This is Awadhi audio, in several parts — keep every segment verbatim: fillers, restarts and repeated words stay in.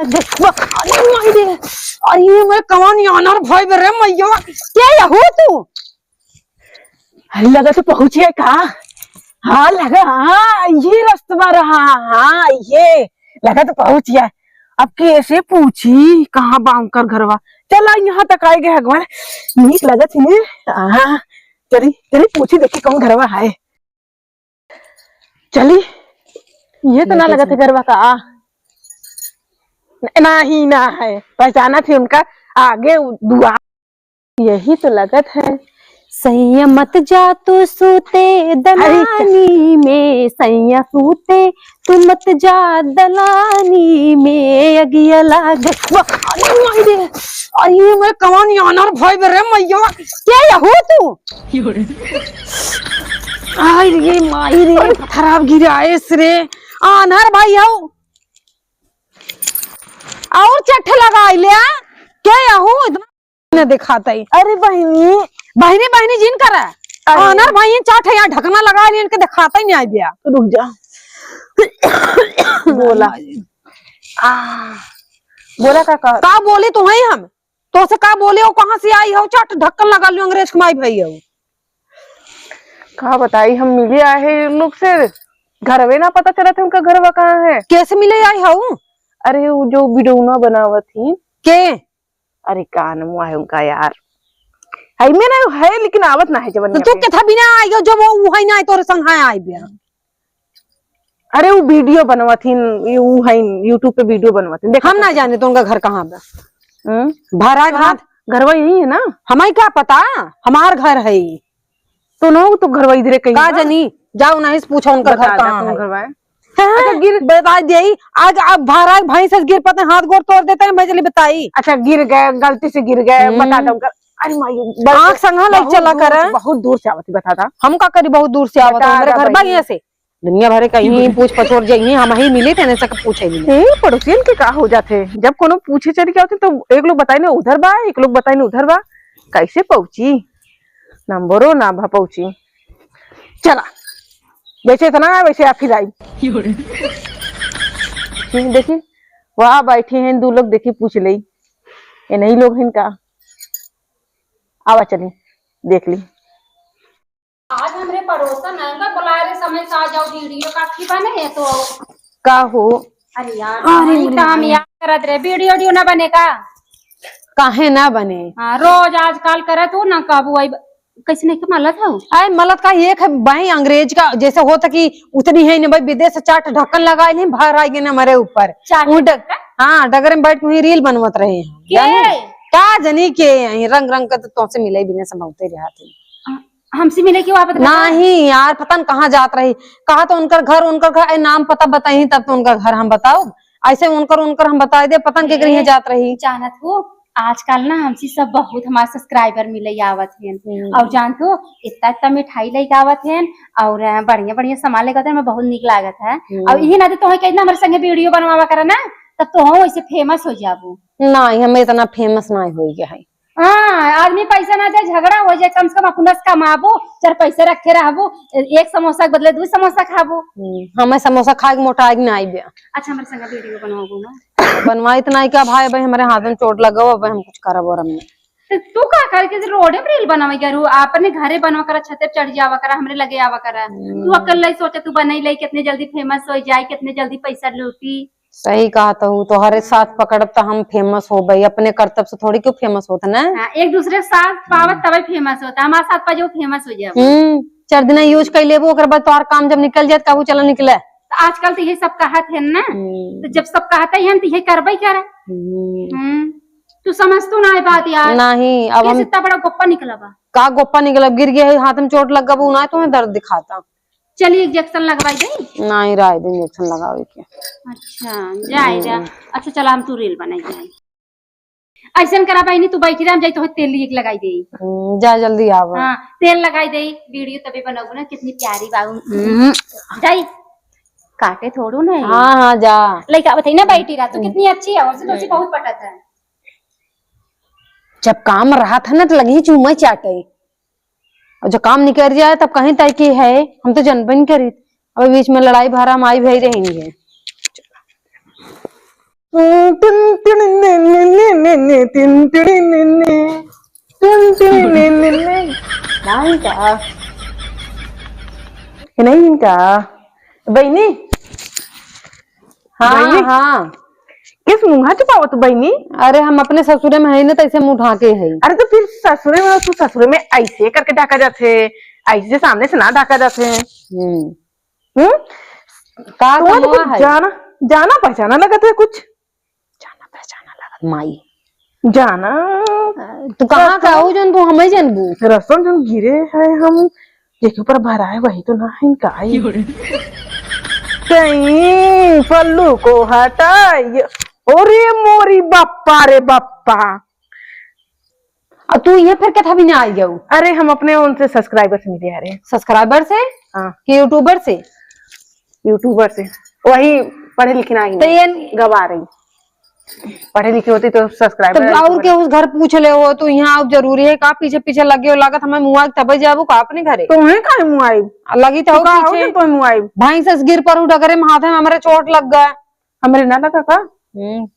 देखबा, अरे माई रे, अरे मैं कवन यानर भाई बे रे मैया, के यहू तू? अरे लगा तो पहुँचिया का? हाँ लगा, हाँ ये रस्तवा रहा, हाँ ये लगा तो पहुँचिया। अब कैसे पूछी कहाँ बा उनकर घरवा? चला यहाँ तक आइ गए हगवा, नीक लगत ही ने। हाँ चली चली पूछी देखी कौन घरवा है। चली, ये तो ना लगत है घरवा का। नहीं ना है, पहचाना थी उनका आगे दुआ। यही तो लगत है। सैया मत जा तू सूते दलानी में, सैया सूते तू मत जा दलानी में, अगिया लाग। वाह, अरे माई रे, अरे मैं कवन यानर भाई बे रे मैया, के यहू तू? आई रे माई रे, खराब गिराएस रे, आन्हर भाई हऊ। और चट्ठ लगाई ले, के यहू इतना न दिखाता ही। अरे बहिनी। बहिनी, बहिनी जिन करा। अरे। आन्हर भाई चट्ठ यहाँ ढकना लगाइ ले, इनके दिखाता ही नहीं आइ बिया। रुक जा। बोला। आ, बोला का, का? का बोली तुम्हें हम? तोसे का बोले हो, कहाँ से आई हो, चट्ठ ढक्कन लगा लियो, अंग्रेज कमाई भई हो। का बताई, हम मिले आए हैं उन लोग से, घरवे ना पता चलत है उनका घरवा कहाँ है। कैसे मिले आई हो? अरे वो जो बिडौना बनावत ही। के? अरे का नाम है उनका यार, है में ना है लेकिन आवत ना है जवन तो तू के था बिना आई हो, जो वो है ना तोरे संग है आई बिया। अरे वो वीडियो बनवत ही, ये वो है YouTube पे वीडियो बनवत ही, देख हम ना जाने तो उनका घर कहाँ बा। हम्म? भरा कहाँ? घाट। घरवा यही है ना? हमारी का पता, हमार घर है। तो नो, तो घरवा इधरे कहीं का बा। जनी, जाओ नहीं से पूछो उनका घर कहाँ है। घरवा है। हाँ, अच्छा, गिर बता दे, आज अब भरा भैंस से गिर पते हाथ गोड़ तोड़ देते हैं, मैं चली बताई। अच्छा, गिर गए, गलती से गिर गए, हम्म। बता दो उनका। अरे माई, आँख संघा लाइक चला करे। बहुत दूर से आवत ही, बता दा। हम का करी, बहुत दूर से आवत है, मेरे घर बा यहाँ से। दुनिया भरे कहीं पूछ पछोर जाइए, हम ही मिले थे, ऐसा पूछे मिले। ए, पड़ोसियन के का हो जाते, जब कोनो पूछे चली क्या होते तो एक लोग बताई ने उधर बा, एक लोग बताई ने उधर बा, कैसे पहुँची? नंबरो ना भा पहुँची। चला, जैसे इतना है वैसे आप फिर आई। देखी, देखी, वहाँ बैठी हैं दो लोग, देखी पूछ ले, ये नहीं लोग हैं का? आवा चली, देख ली। आज हमरे पड़ोसन आएगा, बोला रे समय से आ जाओ, वीडियो काफी बने है तो। का हो? अरे यार, अरे नहीं तो हम याद करत रहे, वीडियो, वीडियो ना बने का? काहे ना बने? हाँ, रोज आजकल करत हो ना, कबू आई, कैसे नहीं के मलत हो? आए मलत का एक है भाई, अंग्रेज का जैसे होता कि उतनी है ना भाई, विदेश से चाट ढक्कन लगा ले, बाहर आ गए ना हमारे ऊपर। चाट ढक्कन? हाँ, डगर में बैठ के वहीं रील बनवत रहे हैं। का जनी के यहीं रंग रंग का तो तोसे मिले बिना समझते रहते। हमसे मिले क्यों आप? नहीं यार, पता न कहाँ जात रही, कहा तो उनकर घर, उनकर घर, ए, नाम पता बताई तब तो उनकर घर हम बताओ, ऐसे उनकर, उनकर हम बताई दे, पता न के कहीं जात रही। जानत हो, आजकल ना हमसे सब बहुत हमार subscriber मिले आवत हैं। हम्म। और जानत हो, इतना, इतना मिठाई लेके आवत हैं और, अ, बढ़िया, बढ़िया सामान लेके आवत हैं, हमें बहुत नीक लागत है। हम्म। और यही नाते तोहे कहना हमारे संगे वीडियो बनवावा करा ना, तब तो हम वैसे famous हो जाबो। नहीं, हमें इतना famous नहीं होई के है। हाँ, आदमी पैसा ना दे, झगड़ा हो जाए, कम से कम अपना से कमाबो, चार पैसा रखे रहबो, एक समोसा के बदले दो समोसा खाबो। हम्म, हमें समोसा खाए के मोटाए के ना आइबे। अच्छा, हमारे संग वीडियो बनवाबो ना। बनवाई तो नहीं का भाई, भाई हमारे हाथ में चोट लगा हुआ, भाई हम कुछ करब और हमने। तो तू का करके रोड पे रील बनावे करू, अपने घरे बनवा करा, छते पे चढ़ जावा करा, हमरे लगे आवा करा। हम्म। तू अकेले सोचे, तू बनई ले, कितने जल्दी famous हो जाए, कितने जल्दी पैसा लूटी। सही कहत हू, तोहरे साथ पकड़ब त हम famous होबे, अपने करतब से थोड़ी क्यों famous होत ना। हाँ, एक दूसरे के साथ पावत तबे famous होता, हमारे साथ पा जो famous हो जाए। हम्म, चार दिन use कर लेबो, ओकर बाद तोहार काम जब निकल जात, कहू चला निकले। तो आजकल तो ये सब कहत है ना, हम्म। तो जब सब कहते हैं तो ये करबे करे। हम्म। हम्म, तू समझ तो ना है बात यार। नहीं, अब कैसे हम इतना बड़ा गोप्पा निकला बा। का गोप्पा निकला, गिर गया है, हाथ में चोट लग गबू ना, तुम्हें दर्द दिखाता। चलिए, injection लगवाई दे। नहीं, राय दे injection लगावे के। अच्छा, जाए जा। हम्म। अच्छा, चला, हम तू रील बनाई जाए। ऐसन करा बहिनी, तू बैठी रह, हम जाई तो तेल लिए के लगाई दे। हम्म, जा जल्दी आवा। हाँ, तेल लगाई दे, वीडियो तबे बनाबू ना, कितनी प्यारी बाबू। हम्म, जाई, काटे थोड़ू ना। हाँ, हाँ, जा। लइका बताई ना, बैठी रह, तू हम्म। कितनी अच्छी है, और से तो उसे हम्म। बहुत पटत है। जब काम रहत है ना, तो लगी चूमा चाटे। और जब काम निकल जाए, तब कहीं तय की है, हम तो जनबे नहीं करी। अब बीच में लड़ाई भरा माई भाई रहेंगे। टिन टिन ने ने ने ने ने, टिन टिन ने ने, टिन टिन ने ने ने। नाहीं का? ये नहीं इनका? बहिनी? हाँ, बहिनी? हाँ। किस मुँहा छुपावत बहिनी? अरे, हम अपने ससुरे में है ना, तो ऐसे मुँह ढाके है। अरे, तो फिर ससुरे में, तू ससुरे में ऐसे करके ढाका जाथे, ऐसे सामने से ना ढाका जाथे। हम्म। हम्म? का तो कमवा कुछ है? जाना, जाना पहचाना लगत है कुछ। जाना पहचाना लगत माई। जाना। तू कहाँ का हो जौन तू हमें जानबू? रसम जौन गिरे है हम, जेके ऊपर भराए वही तो ना है इनका आई। कहीं पल्लू को हटाइए। अरे मोरी बप्पा रे बप्पा। और तू ये फिर क्या था भी ना आई जाऊ? अरे हम अपने उनसे subscriber से मिले आ रहे हैं। Subscriber से? हाँ। कि YouTuber से? YouTuber से। वही पढ़े लिखे ना ही तो नहीं। ये गवा रही। पढ़े लिखे होती तो subscriber तो और के उस घर पूछ ले हो, तू यहाँ अब जरूरी है का? पीछे पीछे लगे हो, लागत हमें मुआ तबे जाबू का अपने घरे? तो वहीं काहे मुआई? लगी तो तू हो का हो पीछे। जन तो मुआई? भैंस से गिर पड़ू डगरे में, हाथ में हमारे चोट लग गया। हमरे ना लगा का? हम्म।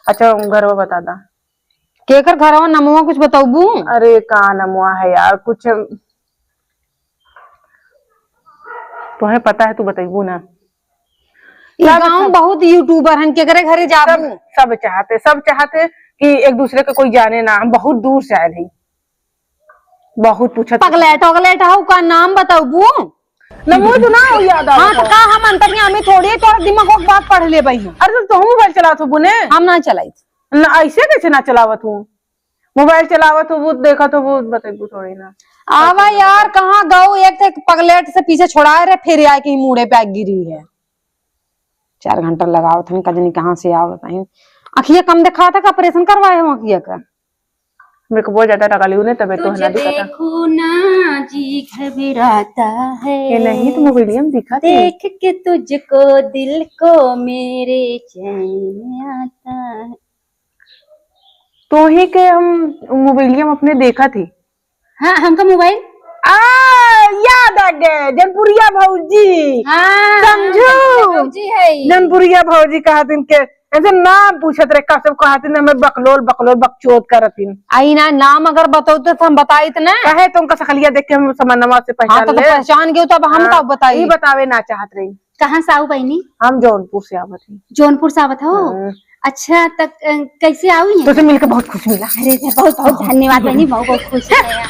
अच्छा, घरवा बता दा। केकर घरवा नमवा कुछ बतौबू? अरे का नमवा है यार, कुछ तुम्हें पता है, तू बतैबू ना। ई सब गाँव सब बहुत YouTuber हन, केकरे घरे जाबू? सब, सब चाहते, सब चाहते कि एक दूसरे के कोई जाने ना, हम बहुत दूर से आए रही। बहुत पूछत पगलेट, पगलेट हऊ का नाम बतौबू? नमो तो ना हो याद हाँ, आवत तो हो। का हम अंतर्यामी थोड़ी, तोर दिमाग को बात पढ़ ले भाई हम। अरे तो तू मोबाइल चलावत हो बुने? हम ना चलाइत। ना, ऐसे कैसे ना चलावत हूँ? मोबाइल चलावत हो, वो देखत हो, वो बतेबू थोड़ी ना। आवा यार, कहाँ गऊ? एक थे पगलेट से पीछे छोड़ा रे, फिर आए के मुड़े पे आ गिरी है। चार घंटा लगावत हन, कजनी कहाँ से आवत हन। अखिया कम दिखाता का? ऑपरेशन करवाए हो अखिया का? मेरे को बहुत ज्यादा लगा ली उन्हें, तबे तो है ना तुझे दिखाता। देखो ना जी घबराता है। ये नहीं तो मोबाइलिया में दिखा थी। देख के तुझको दिल को मेरे चैन आता है। तोही के हम मोबाइलिया में अपने देखा थी। हाँ, हमका मोबाइल। आ, याद आ गए, जनपुरिया भौजी। हाँ, समझू? जनपुरिया भौजी है। जनपुरिया भौजी कहा दिन के ऐसे नाम पूछत रहे, का सब कहत न, हमें बकलोल, बकलोल, बकचोद करत हिन। आई ना, नाम अगर बतौते तो हम बताइत ना। काहे तो उनका सकलिया देख के हम समनवा से हाँ, पहचान तो, तो ले। पहचान गयो, तो अब हम हाँ, का बताई? ई बतावे ना चाहत रही। कहाँ से आऊ बहिनी? हम जौनपुर से आवत हई। जौनपुर से आवत हो? हम्म। अच्छा, त, अ, कैसे आऊ यहाँ? तोसे मिलके बहुत खुशी मिला। अरे, बहुत, बहुत धन्यवाद बहिनी, बहुत, बहुत खुश है।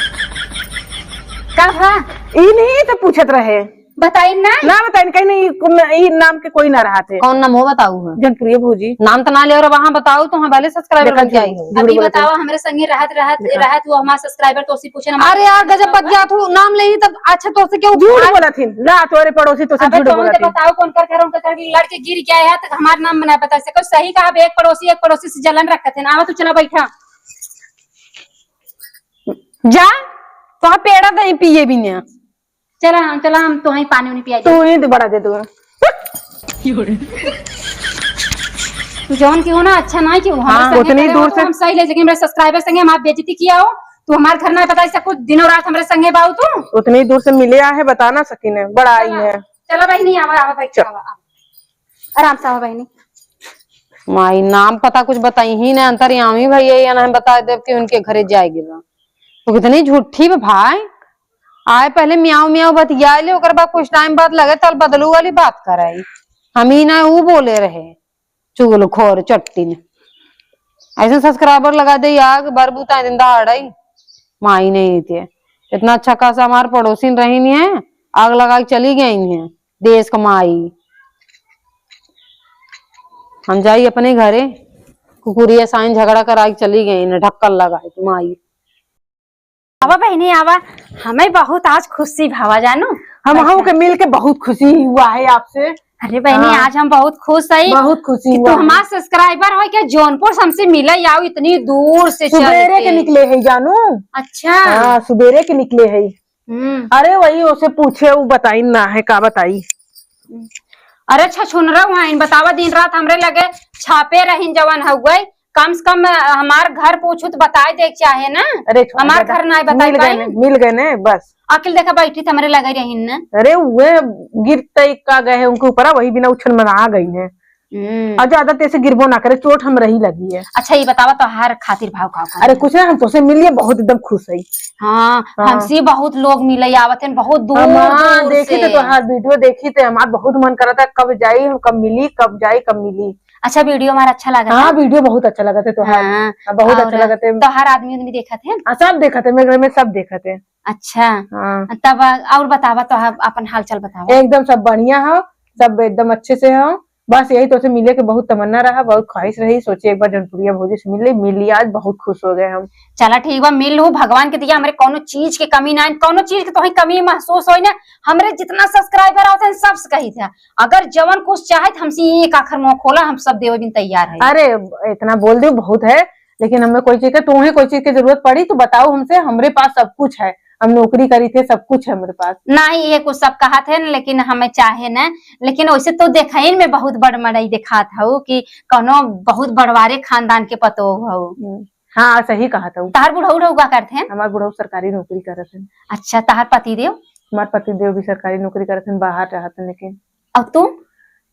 का भा? ई नहीं तो पूछत रहे। बताइन ना? ना बताइन, कहीं नहीं, ई नाम के कोई ना रहत है। कौन नाम हो बताऊ है? जनपुरिया भौजी। नाम तो ना ले और वहाँ बताऊ तो हम पहले subscriber देखा बन के आई हो। अभी बतावा, हमरे संगे रहत, रहत, देखा। रहत वो हमार subscriber तोसे पूछे ना। अरे यार, गजब बतियात हो, नाम लेही तब अच्छा तोसे क्यों झूठ बोलत हिन। ना, तोरे पड़ोसी तोसे अबे झूठ तो बोलत हमके हिन। बताओ, कौन कर घर उनका घर लड़के गिर गया है, तो हमार नाम बना बता सको। सही कहा, अब एक पड़ोसी, एक पड़ोसी से जलन रखत है ना। आवा तू चला बैठा। जा, तो पेड़ा दही पिए भी ना। चला, चला, हम तोहई पानी उनी पिया तू देब। ही तो बड़ा दे दो। तू जौन की हो ना, अच्छा ना की हो, हमरे हाँ, संगे उतनी करे हो दूर तो से हम सही ले, लेकिन हमरे subscriber संगे हमार बेइज्जती किया हो, तू हमार घर ना बताई सको, दिनों रात हमरे संगे बाऊ तू। उतनी दूर से मिले आए हैं, बता ना सकीने, बड़ा आई चला, है। चला बहिनी, आवा, आवा, बैठ, चल। आवा, आवा। आराम से आवा बहिनी। माई, नाम पता कुछ बताई ही ना, अंतर्यामी भैया, ये ना हम बता देब कि उनके घरे जाए गिला। तो कितनी झूठी बा भाई। आए पहले म्याऊं म्याऊं बतिया ले, ओकर बाद कुछ time बाद लगे तल बदलू वाली बात कराई। हम ही ना ऊ बोले रहे, चुगलखोर चट्टिन। ऐसे subscriber लगा दे आग, बरबू ताई दिन दहाड़ाई। माई नहीं थे। इतना अच्छा खासा हमार पड़ोसिन रही नहीं है, आग लगा के चली गई नहीं है। देश का माई। हम जाई अपने घरे, कुकुरिया साइन झगड़ा करा के चली गई नहीं, ढक्कन लगा के माई। आवा बहिनी, आवा, हमें बहुत आज खुशी भावा जानू। हम, अच्छा। हम के मिल के बहुत खुशी हुआ है आपसे। अरे बहिनी, हाँ। आज हम बहुत खुश है बहुत खुशी कि तू हुआ है। हमार subscriber हो के जौनपुर से हमसे मिले आओ इतनी दूर से चल सुबेरे के। के निकले है जानू। अच्छा। हाँ, सुबेरे के निकले है। हम्म। अरे वही ओसे पूछे, उ बताई ना है, का बताई? अरे छछुनरा वहीं बतावा, दिन रात हमरे लगे छापे रहिन जवन हउए, कम से कम, अ, हमार घर पूछू तो बताए दे के चाहे ना। अरे छोड़ हमार दे, घर ना बताई मिल गए पाई। ने, मिल गए ने, बस। अकिल देखा बैठी तो हमरे लगे रहिन ना। अरे वे गिरते का गए हैं उनके ऊपर, वही बिना उछन मना गई है। हम्म। और ज्यादा तेज से गिरबो ना करे, चोट हमरे ही लगी है। अच्छा, ये बतावा, तोहार खातिर भाव का का अरे है? कुछ ना, हम तोसे मिलिए बहुत एकदम खुश है। हाँ, हाँ। हमसे बहुत लोग मिले आवत हैं, बहुत दूर हम, हाँ, दूर देखी से। तो तोहार वीडियो देखी तो हमार बहुत मन करत है, कब जाई हम, कब मिली, कब जाई, कब मिली। अच्छा, वीडियो हमारा अच्छा लगा हाँ, था? वीडियो बहुत अच्छा लगा था तोहार। हाँ, हाँ, बहुत और अच्छा लगा था। तोहार आदमी उदमी देखत हैं? हाँ, सब देखत है, मेरे घर में सब देखत है। अच्छा। हाँ। तब और बतावा, तो आप अपन हाल चाल बतावा। एकदम सब बढ़िया हो, सब एकदम अच्छे से हो। बस यही तोसे मिले के बहुत तमन्ना रहा, बहुत ख्वाहिश रही, सोचे एक बार जौनपुरिया भौजी से मिल ले, मिल लिया, आज बहुत खुश हो गए हम। चला ठीक बा, मिल लू, भगवान के दिया, हमरे कौनो चीज के कमी ना है, कौनो चीज के तोहे कमी महसूस होई ना, हमरे जितना सब्सक्राइबर आवत हैं, सबसे कही था, अगर जवन कुछ चाहे तो हमसे एक आखर मुंह खोला, हम सब देवे बिन तैयार है। अरे, इतना बोल दे बहुत है, लेकिन हमें कोई चीज के, तुम्हें कोई चीज की जरूरत पड़ी तो बताओ हमसे, हमरे पास सब कुछ है, हम नौकरी करी थे, सब कुछ है मेरे पास। नहीं, ये कुछ सब कहा थे न, लेकिन हमें चाहे न, लेकिन वैसे तो देखाइन में बहुत बड़ मड़ई देखात हऊ कि कौनो बहुत बड़वारे खानदान के पतोह हऊ। हम्म, हाँ, सही कहा था। तहार बुढ़ऊ उढ़ऊ का करत हैं? हमार बुढ़ऊ सरकारी नौकरी करत हैं। अच्छा, तहार पतिदेव? हमार पतिदेव भी सरकारी नौकरी करत हैं, बाहर रहत हैं, लेकिन और तू?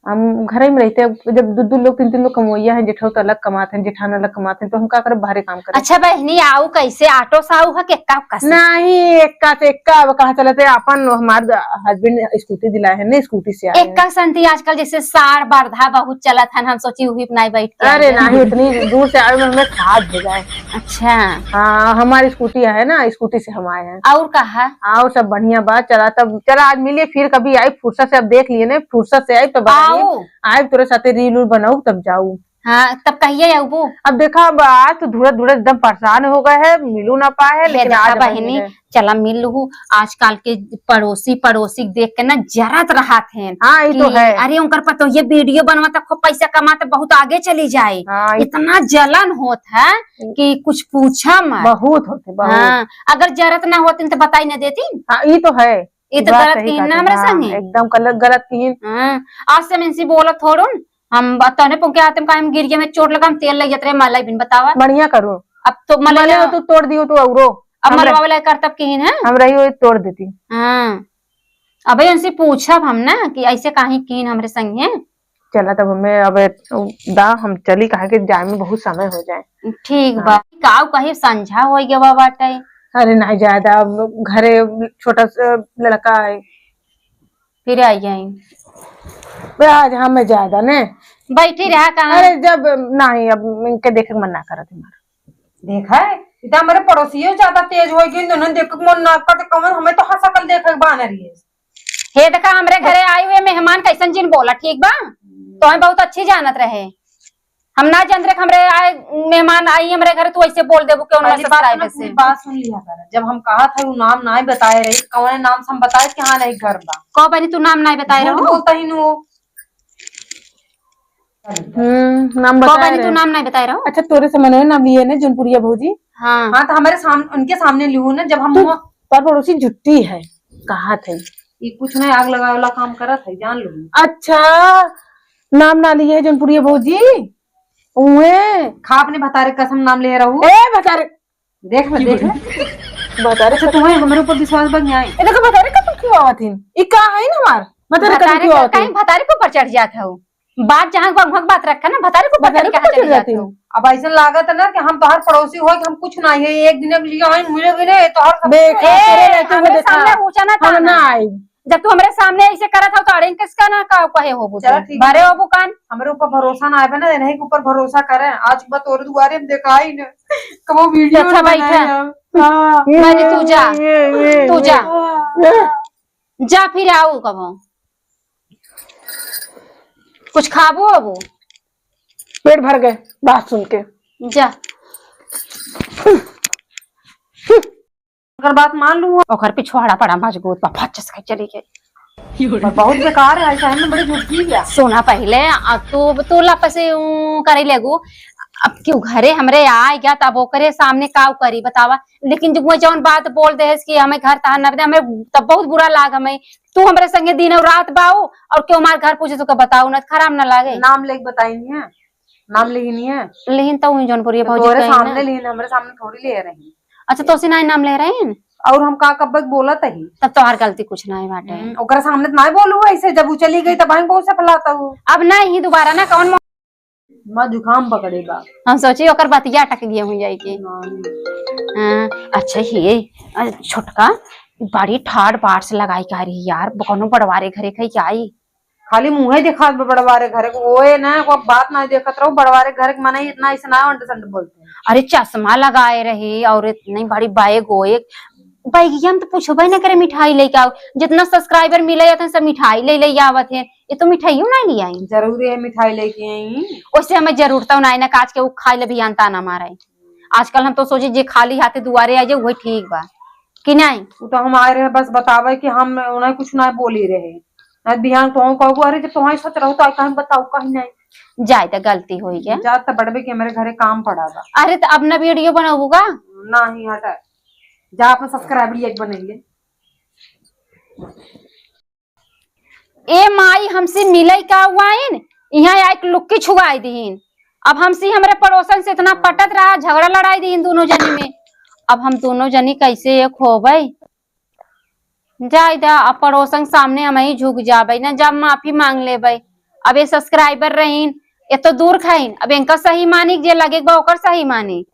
हम घरे में रहते, अब जब दू दू लोग, तीन तीन लोग कमवैया हैं, जेठऊ तो अलग कमात हैं, जेठान अलग कमात हैं, तो हम का करब, बाहरे काम करब। अच्छा बहनी, आऊ कैसे, ऑटो से आऊ है कि एक्का उक्का से? नहीं, एक्का से एक्का, अब कहाँ चलते, अपन हमार husband स्कूटी दिलाए हैं ना, स्कूटी से आए हैं। एक्का संती आजकल जैसे साढ़ बरधा बहुत चलत हन, हम सोची उही पे नहीं बैठ के अरे आए हैं। नहीं, इतनी दूर से आए में हमें खाद हो जाए। अच्छा। हाँ, हमारी स्कूटी है ना, स्कूटी से हम आए हैं। और कहा? और सब बढ़िया बा, चला तब, चला आज मिलिए, फिर कभी आई फुर्सत से, अब देख लिए ना, फुर्सत से आई तो बताइए। आओ। आए तोरे साथे रील उल बनाऊ तब जाऊ। हाँ, तब कहिए अउबू? अब देखा, अब आज तो धुरत धुरत एकदम परेशान हो गए है, मिलू ना पाए है, हे लेकिन देखा आज बहिनी, बहिनी है। चला मिल लूहू। आजकल के पड़ोसी, पड़ोसी के देख के ना जरत रहत हैं हाँ, ई तो कि है। अरे उनकर पतोहिया वीडियो बनवाता, खूब पैसा कमाता, बहुत आगे चली जाए। हाँ, ई इतना जलन होत है हम्म। कि कुछ पूछा मत। बहुत होते, बहुत। हाँ, अगर जरत ना होती तो बताई ना देती। हाँ, ई तो है। ई तो बात गलत सही किहिन ना कहत हमरा हैं। हाँ, संगे। एकदम गलत, गलत किहिन। हाँ, आज से हम इनसे बोलत थोड़ुन। हम ब-, तने पुंके आते में काहे हम गिरिया में चोट लगा, हम तेल लग जात रहे, मला बिन बतावा। बढ़िया करू। अब तो मला मले हो तो तोड़ दियो तो औरो। अब हम मलवा रह- वाला करतब किहिन है? हम रही हो तोड़ देती। हाँ। अबे उनसे पूछब हम ना कि ऐसे काहे किहिन हमरे संगे। चला तब हमें अब दा हम चली, काहे के जाए में बहुत समय हो जाए। ठीक हाँ। बा। काऊ कही संझा हो गया बाटे। अरे नहीं ज्यादा, अब घरे छोटा सा लड़का है। फिर आई जाई। बे आज हमें ज्यादा ने। बैठी रहा कहाँ? अरे जब नहीं, अब इनके देखे के मन ना करत हमार। देखा है, इधर हमारे पड़ोसियों ज्यादा तेज हो गई, उन्होंने देख के मन ना करते, कमर हमें तो हर शकल देखे के बानर ये। हे देखा, हमरे घरे आए हुए मेहमान कैसन जिन बोला, ठीक बा? तो हम बहुत अच्छी जानत रहे, हम ना जानत रहे कि हमरे आए मेहमान आई हमरे घरे, तू ऐसे बोल देबू कि उनमें पहली से बात ससुराल ना, में से। पूरी बात सुन लिया कर। जब हम कहा था वो नाम ना ही बताए रही, कौन नाम से हम बताए कि हाँ नहीं घर बा। कहो बनी तू नाम नहीं बताए झूठ रहो? बोलता ही नु। हम्म, नाम कहो बताए बनी तू रहे। नाम नहीं बताए रहो? अच्छा, तोरे से मनोज नाम लिए ने, जौनपुरिया भौजी। हाँ। हाँ, तो हमारे सामने, उनके सामने लिहू ना, जब हम तू मुँह पर पड़ोसी जुट्टी है, कहा थे। ये कुछ नहीं, आग लगावे वाला काम करत है, जान लो। अच्छा, नाम ना लिए है जौनपुरिया भौजी, उहे। खा अपने भतारे कसम नाम ले रहू। ए, भतारे। देख ले, देख ले। भतारे अच्छा, तुम्हें हमारे ऊपर विश्वास बन जाए। ए, देखो, भतारे कसम क्यों आवत हिन? ई का है ना हमार? भतारे कसम भतारे क्यों का, आवत हिन? कहीं भतारे के ऊपर चढ़ जात हो। बात जहाँ वहाँ बात रखा ना, भतारे के ऊपर भतारे चढ़ के के ऊपर चढ़ जाती हो। अब ऐसा लागत है ना कि हम तोहार पड़ोसी हो कि हम कुछ ना है, एक दिन के लिए आइन मिले भी नहीं, तोहार सब देखा, ए, तोरे रहते हुए हमरे देखा। सामने ऊंचा ना हम ताना। ना आई। जब तू हमरे सामने ऐसे करत हो तो अड़ेन किसका ना का कहे हो चला बुझे। ठीक है। भरे हो बुकान। हमरे ऊपर भरोसा ना आवे ना, इन्हीं के ऊपर भरोसा करे। आज के बाद तोरे दुआरे हम देखाई ना। कबो वीडियो अच्छा, ना बैठा। बनाए हम। हाँ। मारी तू जा। ये, ये, तू ये। जा। जा फिर आओ कबो। कुछ खाबो अबो? पेट भर गए बात सुन के। जा। अगर बात मान लू। ओकर पिछवाड़ा पड़ा मजबूत बा, फट से चली गई। बहुत बेकार है, ऐसा है ना, बड़ी झुकी गया। सुना पहले, आ, तू, तू लापस यूं करे लेगू। अब क्यों घरे हमरे आ गया, तब ओकरे सामने काव करी बतावा। लेकिन जब वो जौन बात बोल दे है कि हमें घर तहार न दे, हमें तब बहुत बुरा लाग हमें। तू हमरे संगे दिन और रात बाऊ और क्यों हमार घर पूछे तो का बताऊ ना, खराब ना लागे। नाम लेके बताई नहीं है, नाम लेही नहीं है। लेकिन तो उन जौनपुरिया तो भौजी तोरे कहीं सामने ना। लेही, हमरे सामने थोड़ी ले रही। अच्छा, तोसे नाई नाम ले रहे हैं? और हम का कब्बे के बोलत ही? तब तोहार गलती कुछ नाहीं बाटे। हम्म, ओकरा सामने तो नाहीं बोलू ऐसे, जब उ चली गई तब हम बहुत सफलाता हूँ। अब नाहीं दोबारा ना कौन मो- माँ जुकाम पकड़े बा। हम सोची ओकर बतिया अटक गई हुई जाई कि। नाहीं। हाँ, अच्छा ही, अ, छोटका बड़ी ठाट बाट से लगाई का रही यार, कौनो बड़वारे घरे खाई क्या आई? खाली मुँहे दिखात बा बड़वारे घरे को, ओए ना, कोई बात ना देखत रहो, बड़वारे घरे के मनई इतना ऐसे ना अंट संट बोलते हैं। अरे चश्मा लगाए रही और इतनी बड़ी बैग ओए, बैगिया में तो पूछबे ना करे, मिठाई लेके आओ, जितना सब्सक्राइबर मिले जाते हैं सब मिठाई ले ले आवत है, ये तो मिठाइयों ना ले आई। जरूरी है मिठाई लेके आई? ओसे हमें जरूरत ना है ना, काज के वो खाई ले भी अंता ना मारे। आजकल हम तो सोची जे खाली हाथे दुआरे आ जाए वही ठीक बा कि नाहीं? वो तो हम आए रहे बस बतावे कि हम उन्हें कुछ ना बोली रहे, ना बिहान तो कहू अरे जब तुम्हारी सोच रहो तो आई कहीं बताऊ कहीं नाहीं। जाए तो गलती होई है। जा तो बड़बे के हमारे घरे काम पड़ा बा। अरे तो अब ना वीडियो बनाऊगा? नाहीं हटा, जा अपन सब्सक्राइबर एक बने ले। ए माई, हमसे मिलई का हुआइन, यहाँ आइक लुक्की छुआई दीन। अब हमसे हमरे पड़ोसन से इतना पटत रहा, झगड़ा लड़ाई दीन दोनों जनी में। अब हम दोनों जनी कैसे एक होबै? जाए दा, अब पड़ोसन के सामने हम ही झुक जाबै ना, जब माफी मांग लेबै। अब ये सब्सक्राइबर रहीन, ये तो दूर खाइन, अब इनका सही मानी, जे लगे के बा ओकर सही मानी।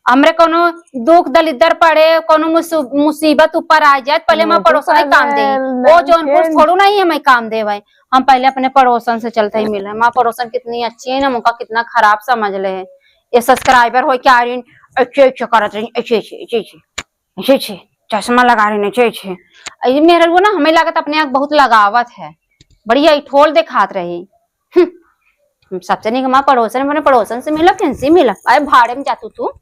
हमरे कोनो दुख दलिद्दर पड़े, कोनो मुसु-, मुसीबत ऊपर आ जाए, पहले हम पड़ोसन के काम दे। वो जौनपुर थोड़ू नहीं हमें काम देवे। हम पहले अपने पड़ोसन से चलते ही मिले। हमार पड़ोसन कितनी अच्छी है ना, उनका कितना खराब समझ ले है। ये सब्सक्राइबर हो क्या रही, अच्छे अच्छे करत रही, अच्छे अच्छे, अच्छे अच्छे, अच्छे अच्छे, चश्मा लगा रही, अच्छे अच्छे। ये मेहररुआ ना हमें लागत अपने आप बहुत लगावत है, बढ़िया ठोल दिखात रही। हम्म, सबसे नहीं हमार पड़ोसन, अपने पड़ोसन से मिला, किनसे मिला? अरे भाड़े में जातू तू।